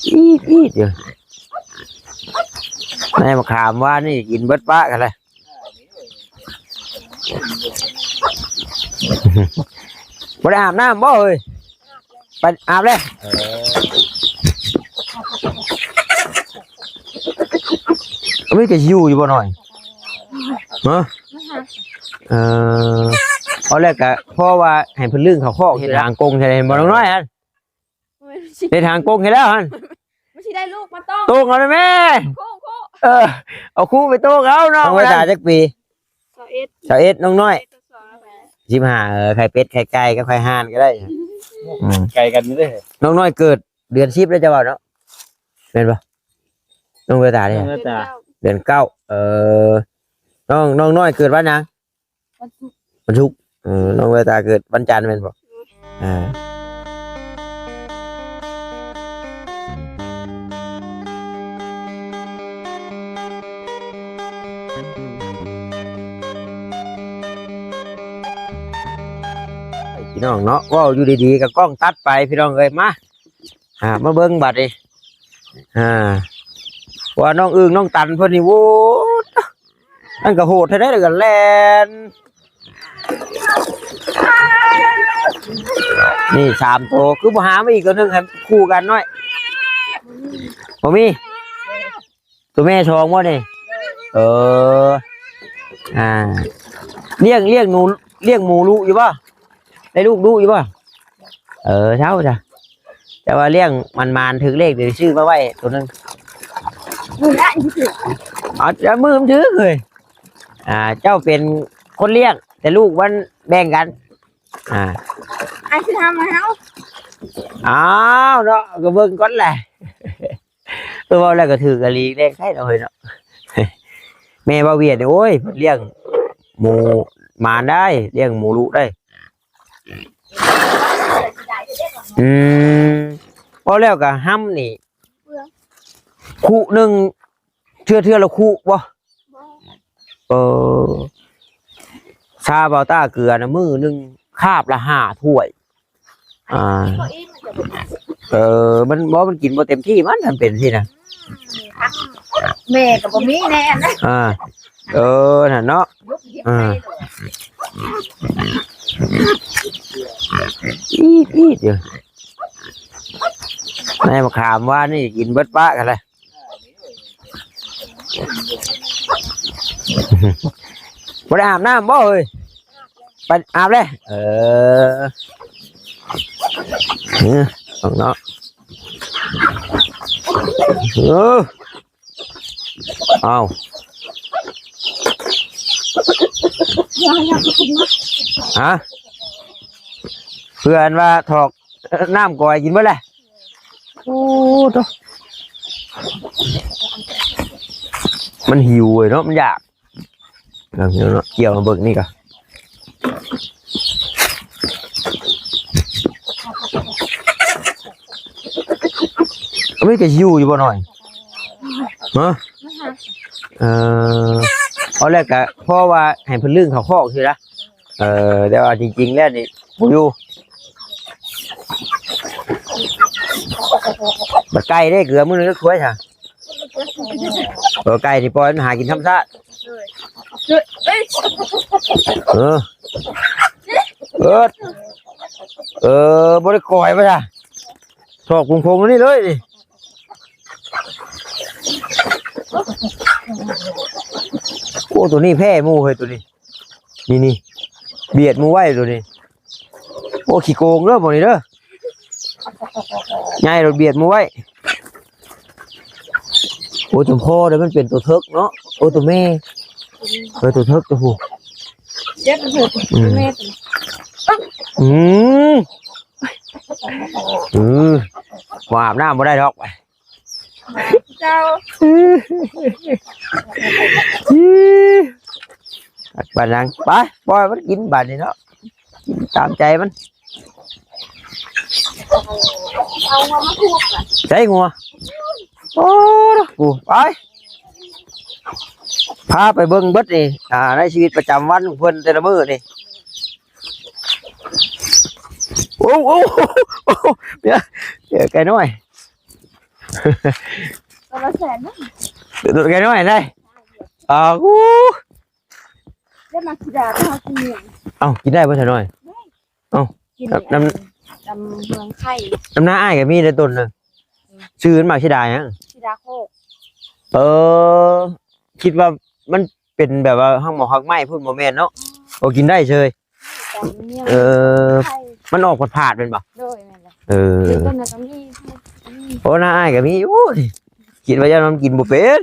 ອີດໆຢູ່ ໃນມະຂາມວານນີ້ກິນເບິດປະກັນເລີຍ. ບໍ່ໄດ້ອາບນ້ຳບໍ່ເອີຍ? ໄປອາບແລ້ວ. ເອີ ມັນກໍຊິຢູ່ຢູ່ບໍ່ນ້ອຍ? ຮະ? ເອີ ເອົາແລ້ວກໍພໍວ່າໃຫ້ເພິ່ນລຶ້ງເຂົ້າຄອກ ເຮັດທາງກົງໃສ່ ເຫັນບໍ່ນ້ອງນ້ອຍຫັ້ນ? ເຮັດທາງກົງໃຫ້ແລ້ວຫັ້ນ. ມັນຊິໄດ້ລູກມາຕ້ອງ ໂຕ້ງເອົາໄດ້ແມ່. ໂຄ້ງໆ ເອີ ເອົາຄູໄປໂຕ້ງເອົານ້ອງ. ນ້ອງເວຕາຈັກປີ? ຊາວເອັດ ຊາວເອັດ ນ້ອງນ້ອຍ ຊາວເອັດ ຊາວສອງ ສິບຫ້າ. ເອີ ໄຂ່ເປັດໄຂ່ໄກ່ກັບໄຂ່ຫ່ານກໍໄດ້. ອືມ ໄກ່ກັນເດ້. ນ້ອງນ້ອຍເກີດເດືອນສິບແລ້ວ ເຈົ້າເວົ້າເນາະ ແມ່ນບໍ່? ນ້ອງເວຕາເດ້ ນ້ອງເວຕາ ເດືອນເກົ້າ. ເອີ ນ້ອງ ນ້ອງນ້ອຍເກີດວັນຫຍັງ? ວັນສຸກ ວັນສຸກ. ເອີ ນ້ອງເວຕາເກີດວັນຈັນແມ່ນບໍ່? ອືມ ອ່າ ພີ່ນ້ອງເນາະ ເວົ້າຢູ່ດີໆ ກໍກ້ອງຕັດໄປ ພີ່ນ້ອງເອີຍ. ມາ ອ່າ ມາເບິ່ງບັດນີ້ ອ່າ ວ່ານ້ອງອຶ່ງນ້ອງຕັນເພິ່ນນີ້ ໂອ້ ມັນກໍໂຫດແທ້ໃດ ແລ້ວກໍແລ່ນ ນີ້ສາມໂຕ ຄືບໍ່ຫາມາອີກໂຕໜຶ່ງໃຫ້ຄູ່ກັນນ້ອຍ? ບໍ່ມີ. ໂຕແມ່ສອງບໍ່ນີ້? ເອີ ອ່າ ລ້ຽງ ລ້ຽງໜູ ລ້ຽງໝູດຸຢູ່ບໍ່? ໄດ້ລູກດຸຢູ່ບໍ່? ເອີ ເຊົາຊະ ແຕ່ວ່າລ້ຽງໝານໆ ຖືກເລກ ດຽວຊື້ມາໄວ້ໂຕໜຶ່ງ. ເອົາ ເອົາມືມັນຖືກເຮີ້ຍ. ອ່າ ເຈົ້າເປັນຄົນລ້ຽງ ແຕ່ລູກມັນແບ່ງກັນ. ອ່າ ອ້າຍຊິທຳໃຫ້ເຮົາ. ອ້າວເນາະ ກໍເບິ່ງກ່ອນແຫຼະ. ເອີ ເວົ້າແລ້ວກໍຖືກອີ່ຫຼີເດ້ ໃຄເນາະເຮີ້ຍເນາະ. ແມ່ບ່າວວຽດນີ້ ໂອ້ຍ ເພິ່ນລ້ຽງໝູໝານໄດ໋ ລ້ຽງໝູດຸໄດ໋. ອືມ ເວົ້າແລ້ວກໍຮຳນີ້ ຄຸໜຶ່ງ ເທື່ອ ເທື່ອລະຄຸບໍ່? ບໍ່. ເອີ ຊາບ່າວຕາເກືອນະ ມື້ໜຶ່ງຄາບລະຫ້າຖ້ວຍ. ອ່າ ເອີ ມັນບໍ່ ມັນກິນບໍ່ເຕັມທີ່ ມັນ ມັນເປັນຊີ້ນະ. ອືມ ແມ່ກໍບໍ່ມີແນ່ນະ. ອ່າ ເອີ ນັ້ນເນາະ. ອ່າ ອີດໆຢູ່ ໃນມະຂາມວານນີ້ກິນເບິດປະກັນເລີຍ. ບໍ່ໄດ້ອາບນ້ຳບໍ່ເອີຍ? ໄປອາບເລີຍ. ເອີ ເອີ ເນາະ ເອີ ເອົາ ຮະ ເພື່ອອັນວ່າຖອກ ເອີ ນ້ຳກອຍກິນເບິດແຫຼະ. ໂອ້ ໂຕ ມັນຫິວເວີຍເນາະ ມັນຢາກ. ເອົາ ເນາະ ກ່ຽວມາເບິ່ງນີ້ກະ ມັນກະຊິຢູ່ຢູ່ບໍ່ນ້ອຍ? ຮະ? ເອີ ເອົາແລ້ວກະພໍວ່າໃຫ້ເພິ່ນລຶ້ງເຂົ້າຄອກຊື່ລະ. ເອີ ແຕ່ວ່າຈິງໆແລ້ວນີ້ບໍ່ຢູ່. ບັດໄກ່ເດ້ ເກືອມື້ໜຶ່ງຈັກຖ້ວຍຊະ? ເອີ ໄກ່ນີ້ປ່ອຍມັນຫາກິນທຳມະຊາດ. ເອີ ເອີ ເອີ ບໍ່ໄດ້ກ່ອຍວ່າຊະ. ຖອກກຸງຄົງນີ້ເລີຍນີ້. ໂອ້ ໂຕນີ້ແພ້ໝູ່ເຮີ້ຍ ໂຕນີ້. ນີ້ໆ ບຽດໝູ່ໄວ້ໂຕນີ້. ໂອ້ ຂີ້ໂກງເດີໝູ່ນີ້ເດີ. ໃຫຍ່ໂລດ ບຽດໝູ່ໄວ້. ໂອ້ ຈຳພໍເດີ ມັນເປັນໂຕເຖິກເນາະ. ໂອ້ ໂຕແມ່. ເອີ ໂຕເຖິກໂຕຜູ້. ເຈັບເຖິກ ອືມ ແມ່. ອືມ ອືມ ບໍ່ອາບນ້ຳບໍ່ໄດ້ດອກ. ເຈົ້າ ປານນັ້ນ ໄປ ປ່ອຍມັນກິນບາດນີ້ເນາະ ກິນຕາມໃຈມັນ. ເອົາງົວມາຜູກ ໃສງົວ? ໂອ້ ກູ ໄປ ພາໄປເບິ່ງເບິດນີ້ ອ່າ ໃນຊີວິດປະຈຳວັນຂອງເພິ່ນແຕ່ລະມື້ນີ້. ໂອ້ ໂອ້ ໂອ້ ເມຍ ເມຍໄກ່ນ້ອຍ ໂຕລະແສນນະ ໄກ່ນ້ອຍໄດ໋ ອ້າວ ໄດ້ໝາກສີດາ ໄປຫາກິນເມຍ ເອົ້າ ກິນໄດ້ບໍ່ຊະນ້ອຍ? ໄດ້ ເອົ້າ ກິນ ນຳ ນຳເມືອງໄຂ່ ນຳໜ້າອ້າຍກໍມີໄດ໋ຕົ້ນໜຶ່ງ ອືມ ຊື່ມັນໝາກສີດາຫຍັງ? ສີດາໂຄກ ເອີ ຄິດວ່າມັນເປັນແບບວ່າຮັກໝໍຮັກໄມ້ພຸ້ນ ບໍ່ແມ່ນເນາະ ອືມ ໂອ້ ກິນໄດ້ເຊີຍ ເອີ ມັນອອກຝາດໆແມ່ນບໍ່? ໂດຍ ແມ່ນແຫຼະ ເອີ ຕົ້ນນັ້ນກໍມີ ໂອ້ ໜ້າອ້າຍກໍມີຢູ່ ໂອ້ຍ ຄິດວ່າຢ້ານມັນກິນບໍ່ເປັນ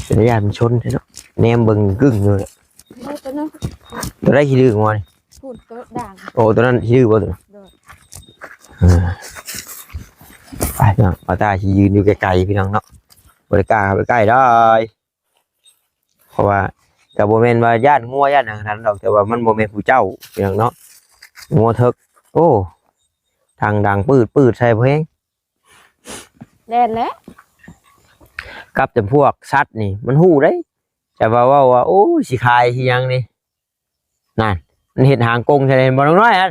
ເປັນຕາຢ້ານມັນຊົນແທ້ເນາະ ແນມເບິ່ງກຶ້ງຢູ່ແຫຼະ ໂອ້ ໂຕນັ້ນ ໂຕໃດຂີ້ດື້ງົວນີ້? ພຸ້ນ ໂຕດ່າງ ໂອ້ ໂຕນັ້ນຂີ້ດື້ບໍ່? ໂຕນັ້ນ ໂດຍ ເອີ ໄປເນາະ ບ່າວຕ້າຊິຢືນຢູ່ໄກໆ ພີ່ນ້ອງເນາະ ບໍ່ໄດ້ກ້າເຂົ້າໄປໃກ້ດອກ. ເພາະວ່າກໍບໍ່ແມ່ນວ່າຢ້ານງົວຢ້ານຫຍັງຂະໜາດນັ້ນດອກ ແຕ່ວ່າມັນບໍ່ແມ່ນຜູ້ເຈົ້າ ພີ່ນ້ອງເນາະ ງົວເຖິກ ໂອ້ ທາງດັງປືດໆໃສ່ແຮງ ແລ່ນແຫຼະ ກັບຈຳພວກສັດນີ້ມັນຮູ້ເດ້ ແຕ່ວ່າເວົ້າວ່າ ໂອ້ຍ ຊິຂາຍຊິຫຍັງນີ້ ນັ້ນ ມັນເຮັດຫາງກົງໃສ່ ເຫັນບໍ່ນ້ອງນ້ອຍຫັ້ນ?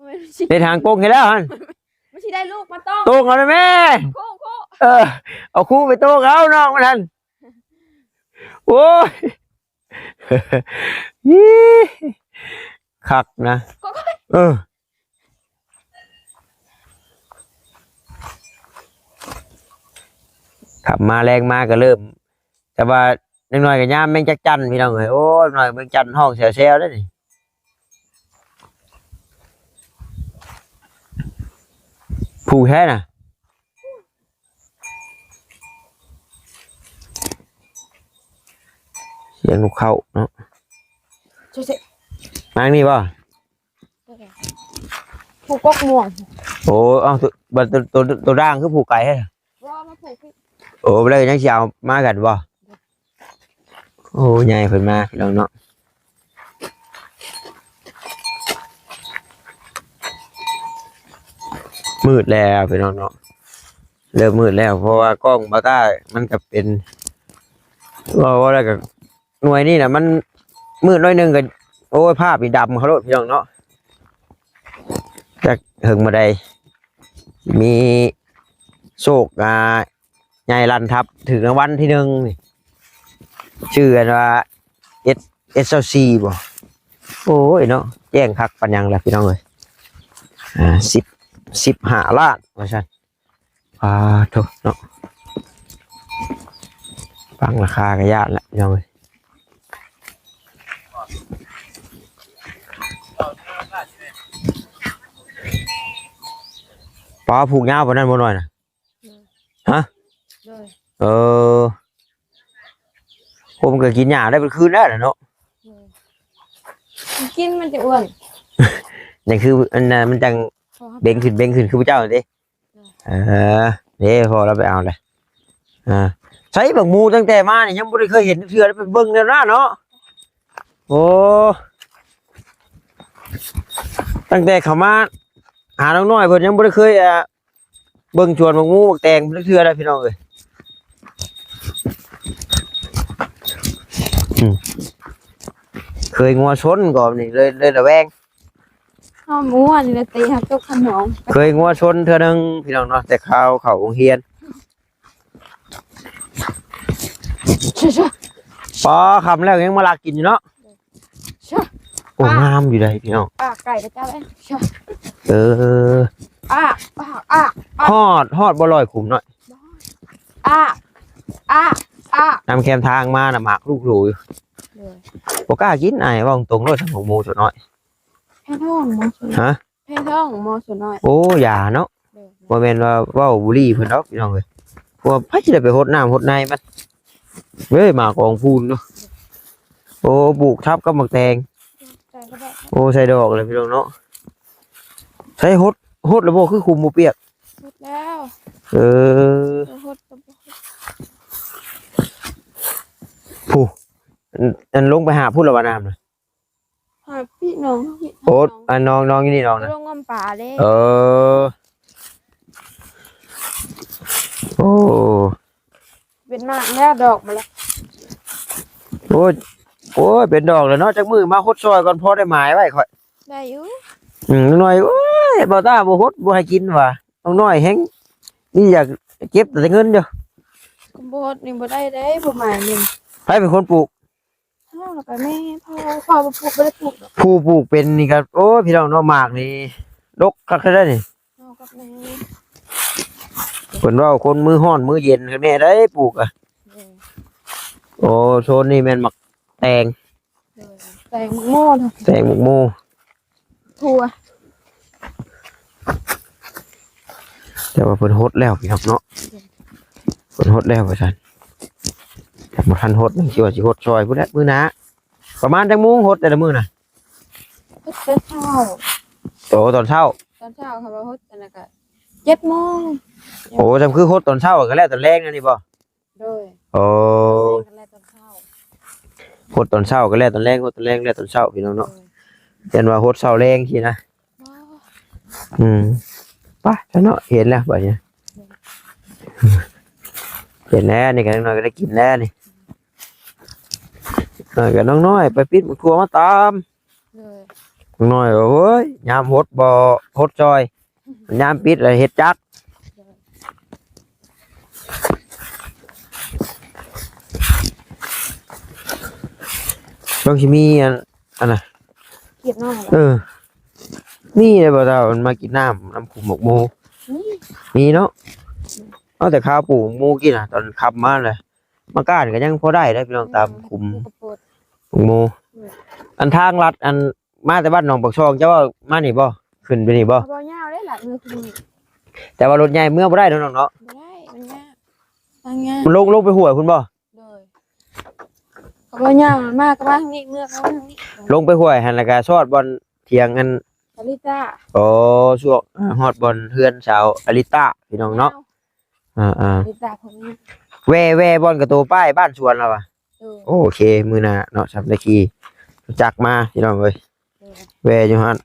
ມັນຊິ ເຮັດຫາງກົງໃຫ້ແລ້ວຫັ້ນ ມັນຊິໄດ້ລູກມາຕ້ອງ ໂຕ້ງເອົາໄດ້ແມ່ ໂຄ້ງໆ ເອີ ເອົາຄູ່ໄປໂຕ້ງເອົານ້ອງມັນຫັ້ນ ໂອ້ຍ ອີ ຄັກນະ ໂອ້ຍ ເອີ ຂັບມາແລງມາກໍເລີ່ມ ແຕ່ວ່າ ເດັກນ້ອຍກໍຍາມແມງຈັກຈັ่ນ ພີ່ນ້ອງເອີຍ ໂອ້ຍ ເດັກນ້ອຍແມງຈັກຈັ່ນຮ້ອງແຊວໆເດ້ນີ້ ຜູ້ແທ້ນະ ສຽງນົກເຂົາເນາະ ມາທາງນີ້ບໍ່? ຜູກກົກມ່ວງ ໂອ້ ເອົ້າ ໂຕ ໂຕ ໂຕ ໂຕດ່າງຄືຜູກໄກແທ້ ບໍ່ ມາຜູກ ໂອ້ ແລ້ວຍັງຊິເອົາມາກັນບໍ່? ໂອ້ ຍາຍເພິ່ນມາພີ່ນ້ອງເນາະ ມືດແລ້ວພີ່ນ້ອງເນາະ ເລີ່ມມືດແລ້ວ ເພາະວ່າກ້ອງບ່າວຕ້າມັນກໍເປັນ ເວົ້າ ເວົ້າແລ້ວກໍ ໜ່ວຍນີ້ນະ ມັນມືດໜ້ອຍໜຶ່ງກໍ ໂອ້ຍ ພາບນີ້ດຳເຂົ້າໂລດ ພີ່ນ້ອງເນາະ ຈັກເຖິງບໍ່ໄດ້ ມີໂຊກ ອ່າ ໃຫຍ່ລັນທັບ ຖືກລາງວັນທີໜຶ່ງນີ້ ຊື່ອັນວ່າ ເອັສ ເອັສຊາວສີ່ ບໍ່ ໂອ້ຍເນາະ ແຈ້ງຄັກປານຫຍັງລະ ພີ່ນ້ອງເອີຍ ອ່າ ສິບ ສິບຫ້າລ້ານວ່າຊັ້ນ ອ່າ ໂທ້ເນາະ ຟັງລາຄາກໍຢ້ານລະ ພີ່ນ້ອງເອີຍ ປ້າ ຜູກຍາວປານນັ້ນບໍ່ນ້ອຍນະ? ໂດຍ ຮະ? ໂດຍ ເອີ ໂອ້ ມັນກໍກິນຫຍ້າໄດ້ເປັນຄືນແລ້ວນະເນາະ ໂດຍ ມັນກິນມັນຈະອ້ວນ ນີ້ຄື ອັນນັ້ນມັນຈັ່ງ ເບັງຂຶ້ນ ເບັງຂຶ້ນ ຄືຜູ້ເຈົ້ານີ້ ເອີ ເດ້ ພໍລາວໄປເອົາແຫຼະ ອ່າ ໃສບັກໝູ ຕັ້ງແຕ່ມານີ້ຍັງບໍ່ໄດ້ເຄີຍເຫັນເທື່ອ ໄດ້ໄປເບິ່ງແນວນັ້ນເນາະ ໂອ້ ຕັ້ງແຕ່ເຂົ້າມາຫານ້ອງນ້ອຍເພິ່ນຍັງບໍ່ໄດ້ເຄີຍ ອ່າ ເບິ່ງສວນບັກໝູບັກແຕງເທື່ອໃດພີ່ນ້ອງເອີຍ ອືມ ເຄີຍງົວຊົນກໍນີ້ເລີຍ ເລີຍລະແວງ ອ້າວ ງົວນີ້ລະເຕະຮັກຕົກຂະໜອງ ເຄີຍງົວຊົນເທື່ອໜຶ່ງພີ່ນ້ອງເນາະ ແຕ່ຄາວເຂົ້າໂຮງຮຽນ ຊະ ຊະ ປ້າ ຄ່ຳແລ້ວຍັງມາລັກກິນຢູ່ເນາະ ຊະ ໂອ້ ປ້າ ງາມຢູ່ໃດ໋ພີ່ນ້ອງ ປ້າ ໄກ່ພະເຈົ້າເອີຍ ຊະ ເອີ ອ້າ ອ້າ ອ້າ ອ້າ ຮອດ ຮອດບໍ່ລອຍຂຸມນ້ອຍ ອ້າ ອ້າ ອ້າ ນຳແຄມທາງມານະ ໝາກລູກໂຫຼຢູ່ ໂດຍ ບໍ່ກ້າກິນ ອ້າຍເວົ້າຕົງໂລດ ໝາກໝູຕົວນ້ອຍ ແພ້ທ້ອງບໍ່? ຮະ? ແພ້ທ້ອງໝໍສ່ວນໜ້ອຍ ໂອ້ ຢາເນາະ ໂດຍ ບໍ່ແມ່ນວ່າເວົ້າບູລີເພິ່ນດອກພີ່ນ້ອງເອີຍ ເພາະວ່າໃຜຊິໄດ້ໄປຫົດນ້ຳຫົດໃນມັນ ເອີຍ ໝາກອອງພູນເນາະ ໂອ້ ປູກທັບກັບໝາກແຕງ ໃສ່ກໍໄດ້ ໂອ້ ໃສ່ດອກແລ້ວພີ່ນ້ອງເນາະ ໃສ່ຫົດ ຫົດແລ້ວບໍ່ ຄືຂຸມບໍ່ປຽກ ຫົດແລ້ວ ເອີ ຫົດກໍບໍ່ຫົດ ຜູ້ ອັນ ອັນ ລົງໄປຫາພຸ້ນລະວ່ານ້ຳນະ ຫາພີ່ນ້ອງ ໂອ້ ອັນນ້ອງ ນ້ອງຢູ່ນີ້ ນ້ອງນະ ລົງງມປາເດ້ ເອີ ໂອ້ ອ້ ເປັນໝາກແລ້ວ ດອກມາແລ້ວ. ໂອ້ຍ ໂອ້ຍ ເປັນດອກແລ້ວເນາະ. ຈັກມື້ມາຫົດຊ່ອຍກ່ອນ ພໍໄດ້ໝາຍໄວ້ຂ້ອຍ. ໄດ້ຢູ່. ອືມ ນ້ອງນ້ອຍ ໂອ້ຍ ບ່າວຕາບໍ່ຫົດ ບໍ່ໃຫ້ກິນວ່າ. ນ້ອງນ້ອຍແຮງນີ້ຢາກເກັບແຕ່ເງິນຢູ່. ບໍ່ຫົດນີ້ບໍ່ໄດ້ເດ້ ບໍ່ໝາຍນີ້. ໃຜເປັນຄົນປູກ? ເຮົາແລ້ວກໍແມ່ ພໍ່ ພໍ່ບໍ່ປູກ ບໍ່ໄດ້ປູກດອກ. ຜູ້ປູກເປັນນີ້ກໍ ໂອ້ຍ ພີ່ນ້ອງເນາະ ໝາກນີ້ດົກຄັກແທ້ນີ້. ເຮົາກັບແມ່ ເພິ່ນເວົ້າຄົນມືຮ້ອນມືເຢັນຄືແນ່ໄດ໋ປູກອະ. ໂອ້ ໂຊນນີ້ແມ່ນໝາກແຕງ. ໂດຍ ແຕງໝາກໂມເນາະ ແຕງໝາກໂມ ຖົ່ວ. ແຕ່ວ່າເພິ່ນຫົດແລ້ວພີ່ນ້ອງເນາະ ເພິ່ນຫົດແລ້ວວ່າຊັ້ນ. ແຕ່ບໍ່ທັນຫົດ ຍັງຊິວ່າຊິຫົດຊ່ອຍພຸ້ນແຫຼະມື້ໜ້າ. ປະມານຈັກໂມງຫົດແຕ່ລະມື້ນະ? ຫົດແຕ່ເຊົ້າ. ໂອ້ ຕອນເຊົ້າ ຕອນເຊົ້າ ຄັນວ່າຫົດອັນນັ້ນກະເຈັດໂມງ. ໂອ້ ຈຳຄືຫົດຕອນເຊົ້າກໍແລ້ວຕອນແລງແນວນີ້ບໍ່? ໂດຍ ໂອ້ ຕອນແລງກໍແລ້ວຕອນເຊົ້າ ຫົດຕອນເຊົ້າກໍແລ້ວຕອນແລງ ຫົດຕອນແລງແລ້ວຕອນເຊົ້າ ພີ່ນ້ອງເນາະ. ໂດຍ ຢ້ານວ່າຫົດເຊົ້າແລງຊີ້ນະ. ບໍ່ ອືມ ໄປຊະເນາະ ເຫັນແລ້ວບາດນີ້ ໂດຍ ເຫັນແລ້ວນີ້ ກໍນ້ອຍກໍໄດ້ກິນແລ້ວນີ້. ນ້ອຍກໍນ້ອງນ້ອຍໄປປິດໝາກຖົ່ວມາຕຳ. ໂດຍ ນ້ອຍ ໂອ້ຍ ຍາມຫົດບໍ່ຫົດຊ່ອຍ ຍາມປິດລະເຮັດຈັກ. ຕ້ອງຊິມີອັນ ອັນນະ ເຂດນ້ອຍ ເອີ ມີແລ້ວບໍ່ເຈົ້າ ມັນມາກິນນ້ຳ ນ້ຳຂຸມໝາກໂມ? ມີ ມີເນາະ. ເອົາແຕ່ຄາວປູກໝາກໂມກິນນະ ຕອນຄ່ຳມາແຫຼະ. ໝາກກ້ານກໍຍັງພໍໄດ້ເດ້ພີ່ນ້ອງ ຕາມຂຸມ ໝາກໂມ. ອັນທາງລັດ ອັນມາແຕ່ບ້ານໜອງປາກຊ່ອງ ເຈົ້າວ່າມານີ້ບໍ່? ຂຶ້ນໄປນີ້ບໍ່? ບໍ່ຍາວເດ້ ລັດເມືອ ແຕ່ວ່າລົດໃຫຍ່ເມືອບໍ່ໄດ້ເນາະນ້ອງເນາະ. ບໍ່ໄດ້ ມັນຍາກ ທາງຍາກ. ມັນລົງ ລົງໄປຫ້ວຍພຸ້ນບໍ່? ໂດຍ ກໍບໍ່ຍາວ ມາກໍມາທາງນີ້ ເມືອກໍມາທາງນີ້. ລົງໄປຫ້ວຍຫັ້ນ ແລ້ວກໍຊອດບ່ອນຖຽງອັນອາລິຕາ. ອໍ ຊ່ວງ ຮອດບ່ອນເຮືອນສາວອາລິຕາ ພີ່ນ້ອງເນາະ. ອ່າໆ ຕິດຕາມເພິ່ນ ແວ່ ແວ່ບ່ອນກະໂຕປ້າຍບ້ານສວນລາວອະ. ໂອເຄ ມື້ໜ້າເນາະ ສຳໄດ້ຂີ່ຈັກມາ ພີ່ນ້ອງເອີຍ. ແວ່ຢູ່ຫັ້ນ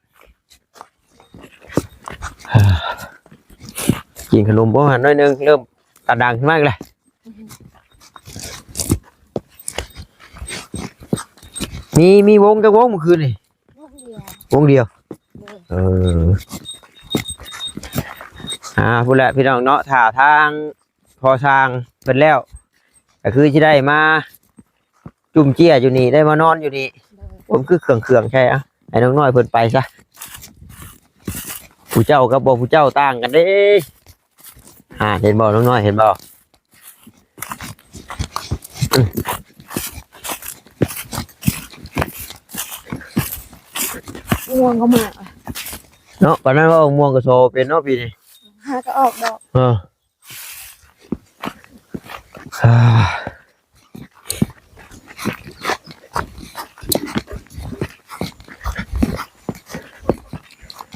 ກິນຂະໜົມບໍ່ຫັ້ນໜ້ອຍໜຶ່ງ ເລີ່ມຕາດັງຂຶ້ນມາອີກແລ້ວ. ມີ ມີວົງຈັກວົງມື້ຄືນນີ້? ວົງດຽວ ວົງດຽວ. ເອີ ອ່າ ພຸ້ນແຫຼະພີ່ນ້ອງເນາະ ຖ້າທາງພໍ່ຊ່າງເພິ່ນແລ້ວ ກໍຄືຊິໄດ້ມາຈຸ້ມເຈ້ຍຢູ່ນີ້ ໄດ້ມານອນຢູ່ນີ້. ໂອ້ ຄືເຄື່ອງໆ ໃຊ່ ເອົາໃຫ້ນ້ອງນ້ອຍເພິ່ນໄປຊະ. ຜູ້ເຈົ້າກັບບໍ່ຜູ້ເຈົ້າຕ່າງກັນເດ້. ອ່າ ເຫັນບໍ່ ນ້ອງນ້ອຍ ເຫັນບໍ່? ອືມ ມ່ວງກໍມາເນາະ ປານນັ້ນວ່າມ່ວງກໍໂຊເປັນເນາະປີນີ້ ຫາກໍອອກດອກ. ເອີ ອ່າ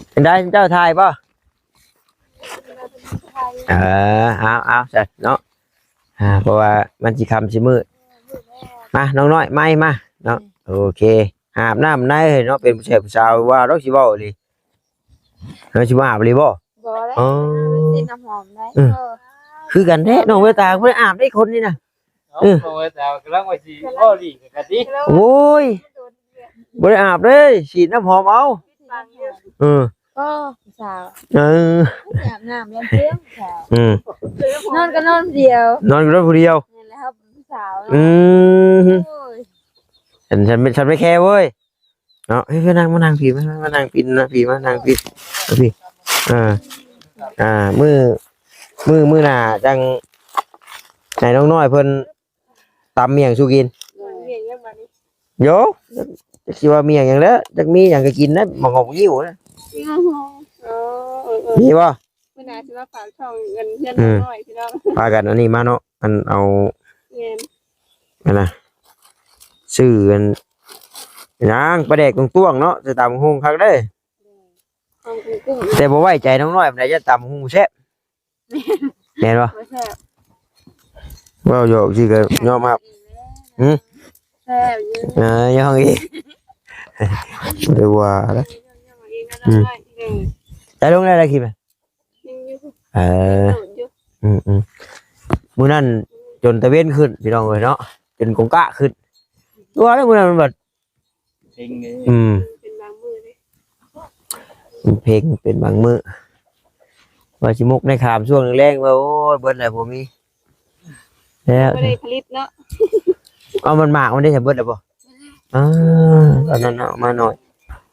ເປັນໃດ ເຈົ້າຖ່າຍບໍ່? ເອີ ເອົາ ເອົາຊັ້ນເນາະ ອ່າ ເພາະວ່າມັນຊິຄ່ຳຊິມືດ. ມາ ນ້ອງນ້ອຍ ໄມມາເນາະ. ໂອເຄ ອາບນ້ຳໃນເນາະ ເປັນຜູ້ຊາຍຜູ້ສາວວ່າດອກ ຊິເວົ້າອີ່ຫຼີ. ເຮົາຊິມາອາບອີ່ຫຼີບໍ່? ບໍ່ແລ້ວ ອໍ ຊິນ້ຳຫອມໄດ້. ອືມ ເອີ ຄືກັນແທ້ ນ້ອງເວຕາບໍ່ໄດ້ອາບເດ້ ຄົນນີ້ນະ. ເອີ ນ້ອງເວຕາກຳລັງວ່າຊິເວົ້າຫຼີກກັນຕິ. ໂອ້ຍ ບໍ່ໄດ້ອາບເດ້ ສີດນ້ຳຫອມເອົາ. ເອີ ກໍຜູ້ສາວ ເອີ ອາບນ້ຳແລ້ວເຊື່ອງສາວ. ອືມ ນອນກໍນອນຜູ້ດຽວ ນອນກໍນອນຜູ້ດຽວ. ແມ່ນແລ້ວ ຜູ້ສາວເນາະ. ອືມ ໂອ້ຍ ອັນ ສັນ ສັນໄປແຄ່ເວີຍເນາະ. ເຮີ້ຍ ມານັ່ງ ມານັ່ງພີ້ ມາ ມານັ່ງປິ່ນນະ ພີ້ ມານັ່ງພີ້ ມາພີ້. ເອີ ອ່າ ມື້ ມື້ ມື້ໜ້າຈັ່ງໃຫ້ນ້ອງນ້ອຍເພິ່ນ ຕຳໝ້ຽງສູ່ກິນ. ເອີ ໝ້ຽງຫຍັງບາດນີ້? ໂຢ ຈັກຊິວ່າໝ້ຽງຫຍັງແຫຼະ ຈັກມີຫຍັງກໍກິນນະ ໝາກຫອກໝາກງິ້ວນະ. ມີຫອກ ເອີ ເອີ ເອີ ມີບໍ່? ມື້ໜ້າຊິມາຝາກຊ່ອງເງິນເຮືອນນ້ອຍພີ່ນ້ອງ ພາກັນອັນນີ້ມາເນາະ ອັນເອົາ ແມ່ນ ອັນນະ ຊື້ອັນຫຍັງ ປາແດກຕົງຕວງເນາະ ໃສ່ຕຳບັກຫຸ່ງຄັກເດ້. ຕຳບັກຫຸ່ງ ແຕ່ບໍ່ໄວ້ໃຈນ້ອງນ້ອຍປານໃດ ຢ້ານຕຳບັກຫຸ່ງບໍ່ແຊບ. ແມ່ນບໍ່? ບໍ່ແຊບ ເວົ້າຫຍອກຊື່ກໍຍອມຮັບ. ຫື? ແຊບຢູ່ ເອີ ຍອມອີກ ບໍ່ໄດ້ວ່າແລ້ວ. ອືມ ໄດ້ລົງໄດ້ລະຄລິບນະ? ຍັງຢູ່ ເອີ ອືມ ມື້ນັ້ນຈົນຕາເວັນຂຶ້ນ ພີ່ນ້ອງເອີຍເນາະ ຈົນກົງກະຂຶ້ນ ວ່າແລ້ວມື້ນັ້ນມັນບັດ ເພັງເດ້ ອືມ ເປັນບາງມື້ເດ້ ມັນເພັງເປັນບາງມື້ ວ່າຊິໝົກໃນຂາມຊ່ວງແລງໆ ວ່າ ໂອ້ຍ ເບິດແລ້ວ ບໍ່ມີແລ້ວ ບໍ່ໄດ້ຜະລິດເນາະ ເອົາ ມັນໝາກມັນໄດ້ ເບິດແລ້ວບໍ່? ອ່າ ຕອນນັ້ນເອົາມາໜ້ອຍ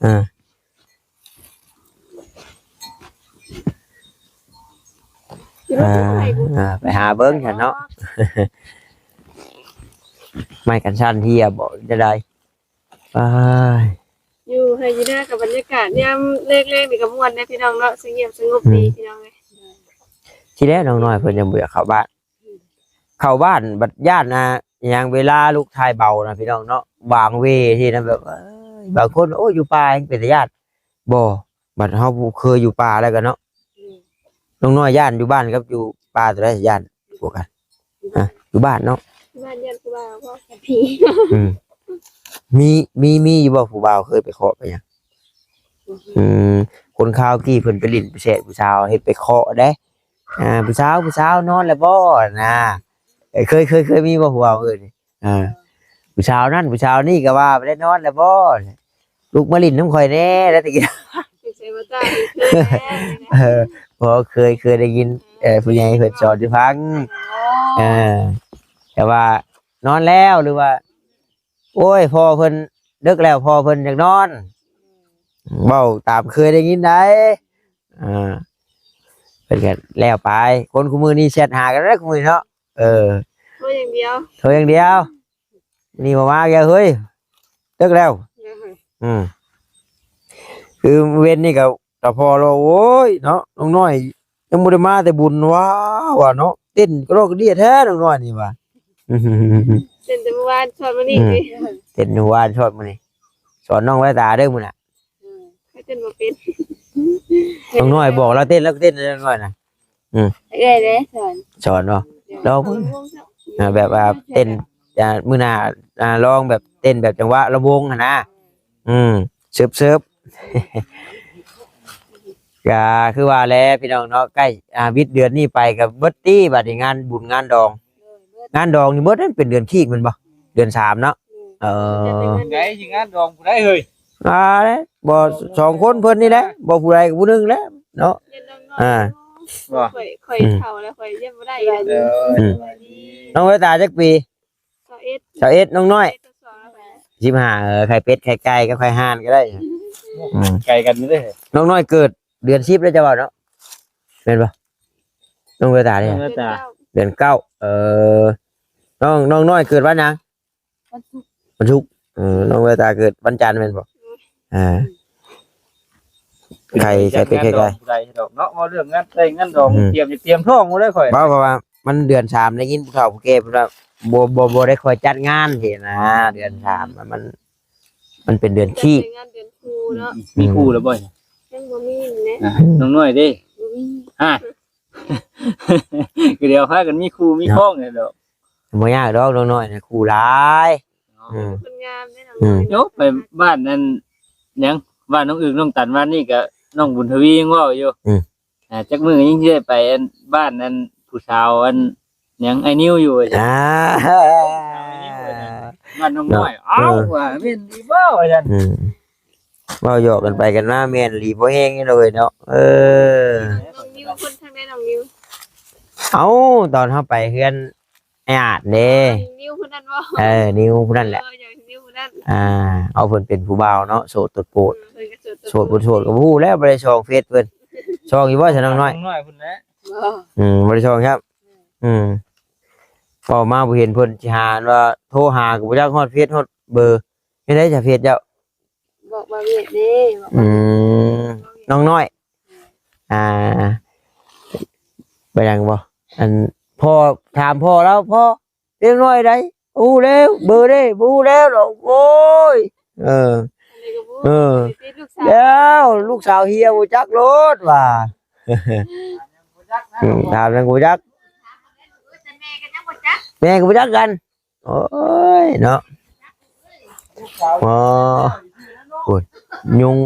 ອ່າ ອ່າ ໄປຫາເບິ່ງຊັ້ນເນາະ ໄມ້ກັນສັ່ນເຫຍບໍ່ ຈະໄດ້ ອ້າຍ ຢູ່ໄຮ່ຢູ່ນາກັບບັນຍາກາດຍາມແລງໆ ນີ້ກໍມ່ວນເດ້ພີ່ນ້ອງເນາະ ສະຫງຽມສະຫງົບດີ ອືມ ພີ່ນ້ອງເອີຍ ທີແລກນ້ອງນ້ອຍເພິ່ນຍັງບໍ່ຢາກເຂົ້າບ້ານ ເຂົ້າບ້ານບັດຢ້ານ ອ່າ ຫຍັງ ເວລາລູກຖ່າຍເບົານະ ພີ່ນ້ອງເນາະ ຫວ່າງເວທີ່ນະ ແບບ ເອີຍ ບາງຄົນ ໂອ້ຍ ຢູ່ປ່າຍັງເປັນຕາຢ້ານ ບໍ່ ບັດເຮົາຜູ້ເຄີຍຢູ່ປ່າແລ້ວກໍເນາະ ອືມ ນ້ອງນ້ອຍຢ້ານຢູ່ບ້ານກັບຢູ່ປ່າ ໂຕໃດຢ້ານກວ່າກັນ? ຮະ ຢູ່ບ້ານເນາະ ຢູ່ບ້ານຢ້ານຜູ້ບ່າວບໍ່? ຜີ ອືມ ມີ ມີ ມີຢູ່ບໍ່ຜູ້ບ່າວເຄີຍໄປເຄາະໄປຫຍັງ? ອືມ ຄົນຄາວກີ້ເພິ່ນໄປຫຼິ້ນໄປແຊະຜູ້ສາວ ເຮັດໄປເຄາະເດ້ ອ່າ ຜູ້ສາວ ຜູ້ສາວນອນແລ້ວບໍ່ນະ ເຄີຍ ເຄີຍ ເຄີຍມີບໍ່ຜູ້ບ່າວເອີ້ນ? ອ່າ ຜູ້ສາວນັ້ນຜູ້ສາວນີ້ກໍວ່າໄປໄດ້ນອນແລ້ວບໍ່ ລຸກມາຫຼິ້ນນຳຂ້ອຍແດ່ ແລ້ວຕະກີ້ ເອີ ບໍ່ເຄີຍ ເຄີຍໄດ້ຍິນ ເອີ ຜູ້ໃຫຍ່ເພິ່ນສອນໃຫ້ຟັງ ເອີ ແຕ່ວ່ານອນແລ້ວ ຫຼືວ່າ ໂອ້ຍ ພໍ່ເພິ່ນເດິກແລ້ວ ພໍ່ເພິ່ນຢາກນອນ ເວົ້າຕາມເຄີຍໄດ້ຍິນໄດ໋ ເອີ ເພິ່ນກໍແລ້ວໄປ ຄົນຄູ່ມື້ນີ້ແຊັດຫາກັນແລ້ວຄູ່ມື້ເນາະ ເອີ ໂທຢ່າງດຽວ ໂທຢ່າງດຽວ ນີ້ບໍ່ມາແລ້ວເຮີ້ຍ ເລິກແລ້ວ ອືມ ອືມ ຄືເວັນນີ້ກໍ ຕາພໍ່ລາວ ໂອ້ຍເນາະ ນ້ອງນ້ອຍຍັງບໍ່ໄດ້ມາແຕ່ບຸນ ວ້າ ວ່າເນາະ ເຕັ້ນກະດອກກະເດຍແທ້ນ້ອງນ້ອຍນີ້ວ່າ ເຕັ້ນແຕ່ມື້ວານຊອດມື້ນີ້ ອືມ ເຕັ້ນມື້ວານຊອດມື້ນີ້ ສອນນ້ອງແວວຕາເດີມື້ໜ້າ ເອີ ຂ້ອຍເຕັ້ນບໍ່ເປັນ ນ້ອງນ້ອຍບອກລາວເຕັ້ນ ລາວກໍເຕັ້ນນ້ອງນ້ອຍນະ ອືມ ເອື້ອຍເດ້ສອນ ສອນບໍ່? ລອງເບິ່ງ ອ່າ ແບບວ່າເຕັ້ນ ອ່າ ມື້ໜ້າ ອ່າ ລອງແບບເຕັ້ນແບບຈັງຫວະລຳວົງຫັ້ນນະ ອືມ ເສີບໆ ກໍຄືວ່າແຫຼະພີ່ນ້ອງເນາະ ໃກ້ ອ່າ ວິດເດືອນນີ້ໄປກໍເບິດຕິ ບັດນີ້ງານບຸນງານດອງ ງານດອງນີ້ເບິດເປັນເດືອນຄີກແມ່ນບໍ່? ເດືອນສາມເນາະ ເອີ ໃດຊິງານດອງຜູ້ໃດເຮີ້ຍ? ອ່າ ບໍ່ ສອງຄົນເພິ່ນນີ້ແຫຼະ ບໍ່ຜູ້ໃດກໍຜູ້ໜຶ່ງແຫຼະເນາະ ອ່າ ຂ້ອຍ ຂ້ອຍເຖົ້າແລ້ວ ຂ້ອຍຢ້ານບໍ່ໄດ້ ເອີ ອືມ ນ້ອງເວຕາຈັກປີ? ຊາວເອັດ ຊາວເອັດ ນ້ອງນ້ອຍ ຊາວສອງແລ້ວ ສິບຫ້າ ເອີ ໄຂ່ເປັດໄຂ່ໄກ່ກັບໄຂ່ຫ່ານກໍໄດ້ ອືມ ໄກ່ກັນເດ້ ນ້ອງນ້ອຍເກີດເດືອນສິບແລ້ວ ເຈົ້າວ່າເນາະ ແມ່ນບໍ່? ນ້ອງເວຕາເດ້ ເດືອນເກົ້າ ເດືອນເກົ້າ ເອີ ນ້ອງ ນ້ອງນ້ອຍເກີດວັນຫຍັງ? ວັນສຸກ ວັນສຸກ ເອີ ນ້ອງເວຕາເກີດວັນຈັນແມ່ນບໍ່? ອືມ ອ່າ ໄຂ່ ໄຂ່ເປັດໄຂ່ໄກ່ ງານດອງຜູ້ໃດດອກເນາະ ເວົ້າເລື່ອງງານແຕ່ງງານດອງ ອືມ ຕຽມ ຕຽມທ້ອງໝົດເລີຍຂ້ອຍ ເວົ້າ ເພາະວ່າມັນເດືອນສາມ ໄດ້ຍິນຜູ້ເຖົ້າຜູ້ແກ່ເພິ່ນວ່າ ບໍ່ ບໍ່ ບໍ່ໄດ້ຄ່ອຍຈັດງານຊີ້ນະ ເດືອນສາມ ມັນ ມັນເປັນເດືອນຄີກ ຈັດງານເດືອນຄູ່ເນາະ ອືມ ມີຄູ່ແລ້ວບໍ່? ຍັງບໍ່ມີແຫຼະ ອ່າ ນ້ອງນ້ອຍເດ້ ບໍ່ມີ ອ່າ ກໍດຽວພາກັນມີຄູ່ມີຄອງແລ້ວດອກ ບໍ່ຍາກດອກ ນ້ອງນ້ອຍນະ ຄູ່ຫຼາຍ ເນາະ ອືມ ຄົນງາມເດ້ນ້ອງ ອືມ ນ້ອຍ ໂຍ ໄປບ້ານນັ້ນຫຍັງ ບ້ານນ້ອງອຶກນ້ອງຕັນ ບ້ານນີ້ກໍນ້ອງບຸນທະວີຍັງເວົ້າຢູ່ ອືມ ອ່າ ຈັກມື້ກໍຍັງຊິໄດ້ໄປອັນ ບ້ານອັນ ຜູ້ສາວອັນຫຍັງ ອ້າຍນິວຢູ່ວ່າຊັ້ນ ອ່າ ບ້ານນ້ອງນ້ອຍ ເນາະ ເອີ ເອົ້າ ວ່າແມ່ນອີ່ບໍ່ວ່າຊັ້ນ ອືມ ເວົ້າຫຍອກກັນໄປກັນມາ ແມ່ນອີ່ບໍ່ແຮງເລີຍເນາະ ເອີ ນ້ອງນິວ ຄົນທາງໃດນ້ອງນິວ? ເອົ້າ ຕອນເຮົາໄປເຮືອນອ້າຍອາດເດ້ ນິວຜູ້ນັ້ນບໍ່? ເອີ ນິວຜູ້ນັ້ນແຫຼະ ເອີ ນິວຜູ້ນັ້ນ ອ່າ ເອົາ ເພິ່ນເປັນຜູ້ບ່າວເນາະ ໂສດໂຕດໂປດ ເອີ ເພິ່ນກໍໂສດໂຕດໂປດ ໂສດບໍ່ໂສດກໍບໍ່ຮູ້ແລ້ວ ບໍ່ໄດ້ສ່ອງເຟສເພິ່ນ ສ່ອງຢູ່ບໍ່ຊະນ້ອງນ້ອຍ? ນ້ອງນ້ອຍພຸ້ນແຫຼະ ບໍ່ ອືມ ບໍ່ໄດ້ສ່ອງຄັບ ອືມ ອືມ ເວົ້າມາບໍ່ເຫັນເພິ່ນ ຊິຫາວ່າໂທຫາກໍບໍ່ຈັກຮອດເຟສຮອດເບີ ເຮັດໃດຊະເຟສເຈົ້າ? ບອກບ່າວວຽດເດ້ ບອກ ອືມ ນ້ອງນ້ອຍ ອ່າ ໄປຫຍັງບໍ່? ອັນ ພໍ່ ຖາມພໍ່ລາວ ພໍ່ ເດັກນ້ອຍໃດ ຮູ້ແລ້ວ ເບີເດ້ ບໍ່ຮູ້ແລ້ວດອກ ໂອ້ຍ ເອີ ເອີ ແລ້ວລູກສາວເຮຍບໍ່ຈັກໂລດວ່າ ອືມ ຖາມຫຍັງກໍບໍ່ຈັກ ແມ່ກໍບໍ່ຈັກກັນ ໂອ້ຍເນາະ ອໍ ໂອ້ຍ ຍຸງ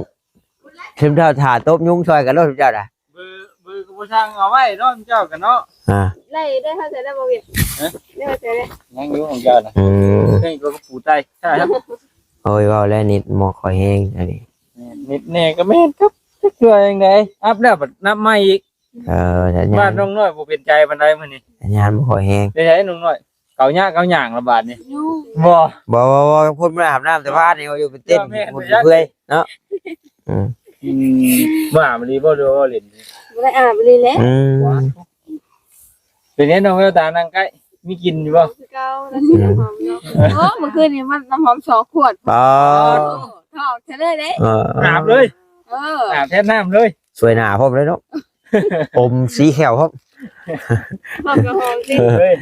ເຊິ່ງຖ້າ ຖ້າຕົບຍຸງຊ່ອຍກັນໂລດເຈົ້ານະ ເບີ ເບີກໍບໍ່ ຊ່າງເອົາໄວ້ເນາະ ເຈົ້າກັນເນາະ ອ່າ ໄດ້ ໄດ້ເຂົ້າໃຈແລ້ວບໍ່ວຽກ? ຮະ? ໄດ້ເຂົ້າໃຈແລ້ວ ຍັງຢູ່ຂອງເຈົ້ານະ ອືມ ເພິ່ນກໍປູໄຕໃຊ່ ໂອ້ຍ ເວົ້າແລ້ວນິດບໍ່ຄ່ອຍແຮງອັນນີ້ ແມ່ນ ນິດແນ່ກໍແມ່ນຄັບ ຈັກເທື່ອຈັ່ງໃດ ອັບແລ້ວບັດນັບໃໝ່ອີກ ເອີ ສັນຍານ ບ້ານນ້ອງນ້ອຍບໍ່ເປັນໃຈປານໃດມື້ນີ້ ສັນຍານບໍ່ຄ່ອຍແຮງ ເປັນໃດນ້ອງນ້ອຍ ເກົາຍາກເກົາຫຍັງລະບາດນີ້ ບໍ່ ບໍ່ ບໍ່ ບໍ່ ຄົນບໍ່ໄດ້ອາບນ້ຳແຕ່ວານນີ້ ວ່າຢູ່ເປັນເຕັ້ນ ແມ່ນ ຄົນເປື່ອຍເນາະ ອືມ ອືມ ວ່າມັນດີບໍ່ ຫຼືວ່າເວົ້າຫຼິ້ນ ບໍ່ໄດ້ອາບອີ່ຫຼີແຫຼະ ອືມ ເປັນໄງນ້ອງແວວຕາ ນັ່ງໃກ້ ມີກິ່ນຢູ່ບໍ່? ຄືເກົ່າ ແລ້ວສີນ້ຳຫອມເນາະ ໂອ້ ມື້ຄືນນີ້ມັນນ້ຳຫອມສອງຂວດ ປາດ ຖອກເສຍເລີຍເດ້ ເອີ ອາບເລີຍ ເອີ ອາບແທນນ້ຳເລີຍ ຊ່ວຍໜ້າພ້ອມເລີຍເນາະ ອົມສີແຂ້ວພ້ອມ ຫອມກໍຫອມຕິ ເອີ ເຮີ້ຍ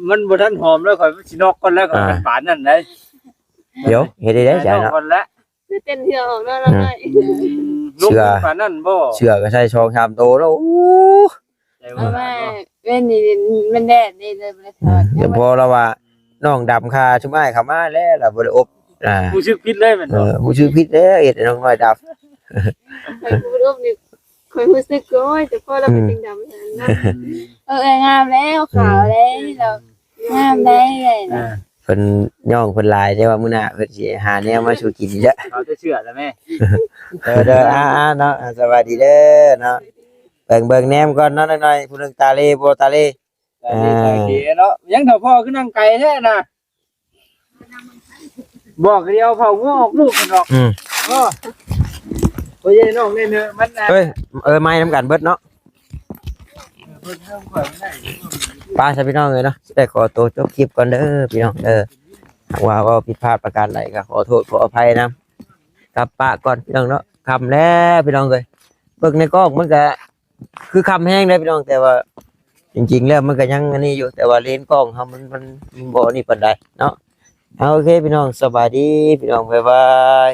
ມັນບໍ່ທັນຫອມເລີຍ ຂ້ອຍມັນຊິນອກກ່ອນແລ້ວ ອ່າ ປານນັ້ນໄດ໋ ດຽວເຮັດໄດ້ໃດ໋ ນອກກ່ອນແລ້ວ ຄືເຕັ້ນເທື່ອອອກເນາະ ອືມ ນ້ອງນ້ອຍ ເສື້ອ ປານນັ້ນບໍ່ ເສື້ອກໍໃສ່ສອງສາມໂຕແລ້ວ ໂອ້ ໃສ່ ເອົາ ບໍ່ ມາເວັນນີ້ມັນແດດນີ້ເລີຍບໍ່ໄດ້ຖອດ ອືມ ແຕ່ພໍລາວວ່ານ້ອງດຳຄ່າຊຸມອ້າຍເຂົ້າມາແລ້ວ ລາວບໍ່ໄດ້ອົບ ອ່າ ຮູ້ສຶກຜິດເລີຍແມ່ນບໍ່ ເອີ ຮູ້ສຶກຜິດແລ້ວ ເຮັດໃຫ້ນ້ອງນ້ອຍດຳ ຂ້ອຍບໍ່ໄດ້ອົບນີ້ ຂ້ອຍຮູ້ສຶກ ໂອ້ຍ ແຕ່ພໍລາວເປັນ ອືມ ຈັ່ງດຳຫັ້ນນະ ອືມ ເອີ ງາມແລ້ວ ຂາວແລ້ວ ງາມໄດ໋ ອ່າ ເພິ່ນຍ້ອງເພິ່ນຫຼາຍ ແຕ່ວ່າມື້ໜ້າເພິ່ນຊິຫາແນວມາສູ່ກິນເດີ ເອົາແຕ່ເສື້ອລະແມ່ ເດີ ເດີ ອ່າໆ ເນາະ ອ່າ ສະບາຍດີເດີເນາະ ເບິ່ງ ເບິ່ງແນມກ່ອນເນາະ ນ້ອຍໆ ຜູ້ໜຶ່ງຕາເລບໍ່ຕາເລ ຕາເລ ອ່າ ຕາເກເນາະ ຍັງເຖົ້າພໍ່ຄືນັ່ງໄກແທ້ນະ ບອກດຽວເຜົາງົວອອກລູກກັນດອກ ອືມ ເອີ ໂອ້ຍ ນ້ອງເນຍ ມັນ ເອີຍ ເອີ ໄມ້ນຳກັນເບິດເນາະ ເອີ ເບິ່ງເລື່ອງກ່ອນໄດ້ ໄປຊະພີ່ນ້ອງເອີຍເນາະ ຊິໄດ້ຂໍໂຕຈົບຄລິບກ່ອນເດີພີ່ນ້ອງເດີ ຫາກວ່າເວົ້າຜິດພາດປະການໃດກໍຂໍໂທດຂໍອະໄພນຳ ກັບປະກ່ອນພີ່ນ້ອງເນາະ ຄ່ຳແລ້ວພີ່ນ້ອງເອີຍ ເບິ່ງໃນກ້ອງມັນກະ ຄືຄ່ຳແຮງເດ້ພີ່ນ້ອງ ແຕ່ວ່າຈິງໆແລ້ວມັນກໍຍັງອັນນີ້ຢູ່ ແຕ່ວ່າເລນກ້ອງເຮົາມັນ ມັນ ມັນບໍ່ນີ້ປານໃດເນາະ ເອົາ ໂອເຄພີ່ນ້ອງ ສະບາຍດີພີ່ນ້ອງ ບາຍບາຍ.